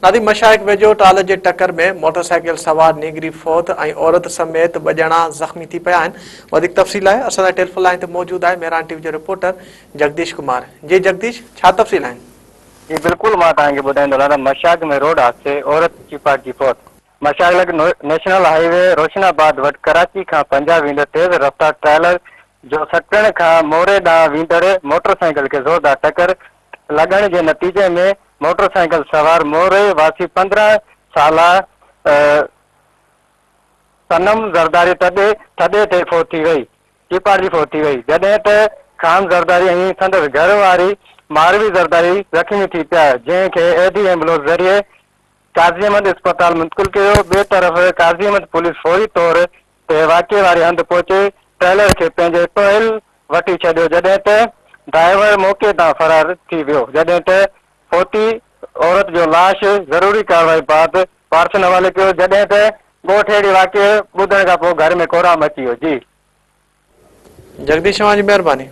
نادي مشائخ ويجهو ٽال جي ٽڪر ۾ موٽرسائيڪل سوار نينگري فوت ۽ عورت سميت ٻه ڄڻا زخمي ٿي پيا آهن. وڌيڪ تفصيل لاء اسان سان ٽيليفون لائين تي موجود آهي مهراڻ ٽي وي جو رپورٽر جگديش ڪمار. جي جگديش ڇا تفصيل آهن؟ جي بلڪل مان توهان کي ٻڌائيندو هلان ته مشاق ۾ روڊ حادثي عورت چيپاٽجي فوت. مشاق لڳ نيشنل هائي وي روشن آباد وٽ ڪراچي کان پنجاب ويندڙ تيز رفتار ٽرالر جو سٽڻ کان موري ڏانهن ويندڙ موٽر سائيڪل کي زوردار ٽڪر لڳڻ جي نتيجي ۾ موٽر سائيڪل سوار موري واسي 15 سالا صنم زرداري تڏي ٿڏي تي فوت ٿي وئي چيپاڙجي فوت ٿي وئي جڏهن ته خان زرداري ۽ سندس گهر واري ماروي زرداري زخمي ٿي پيا جنهن کي ايڌي ايمبولنس ذريعي قاضي احمد اسپتال منتقل ڪيو ويو ٻئي طرف قاضي احمد پوليس فوري طور تي واقعي واري هنڌ پهچي ٽريلر کي پنهنجي ٽوهيل وٺي ڇڏيو جڏهن ته ڊرائيور موقعي تان فرار ٿي ويو جڏهن ته فوتي عورت جو لاش ضروري ڪارروائي بعد وارثن حوالي ڪيو جڏهن ته ڳوٺ اهڙي واقعي ٻڌڻ کانپوء گهر ۾ ڪهرام مچي ويو جي. جگديش اوهان جي مهرباني.